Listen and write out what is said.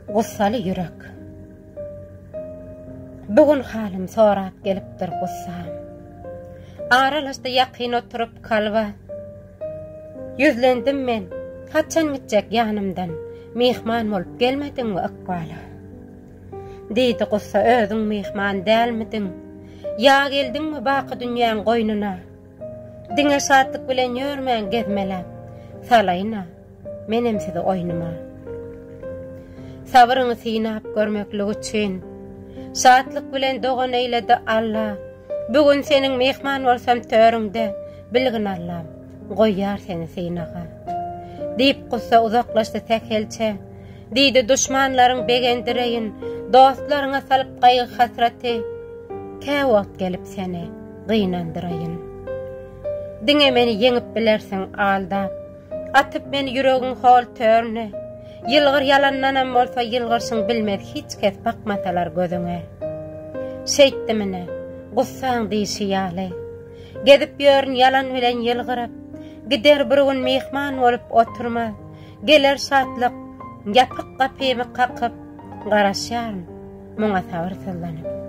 Gussaly ýürek. Bu gün halym sorap gelipdir gussam. Aralaşdy ýakyn oturyp kalba. Ýüzlendim men, haçan gitjek ýanymdan, myhman bolup gelmediňmi ykbala? Diýdi gussa özüň myhman dälmidiň? Ýa geldiňmi baky dünýäň goýnuna? Diňe şatlyk bilen ýörmäň gezmeläp, Salaýyn-a, menem sizi oýnuma. Sabryňy synap görmeklik üçin, Şatlyk bilen dogan eýledi Alla. Bu gün seniň myhman bolsam törüňde, Bilgin Allam, goýýar seni synaga. Diýip gussa uzaklaşdy sähelçe, Diýdi duşmanlaryň begendireýin, Dostlaryňa salyp gaýgy-hasraty, Käwagt gelip seni gynandyraýyn. Diňe meni ýeňip bilersiň aldap, Atyp meni ýüregiň hol törüne. Ýylgyr ýalandanam bolsa ýylgyrşyň bilmez hiç kes bakmasalar gözüňe. Şeýtdim ine, gussaň diýşi ýaly. Gezip ýörün ýalan bilen ýylgyryp. Gider bir gün myhman bolup oturmaz. Geler şatlyk, ýapyk gapymy kakyp, Garaşýaryn muňa sabyrsyzlanyp.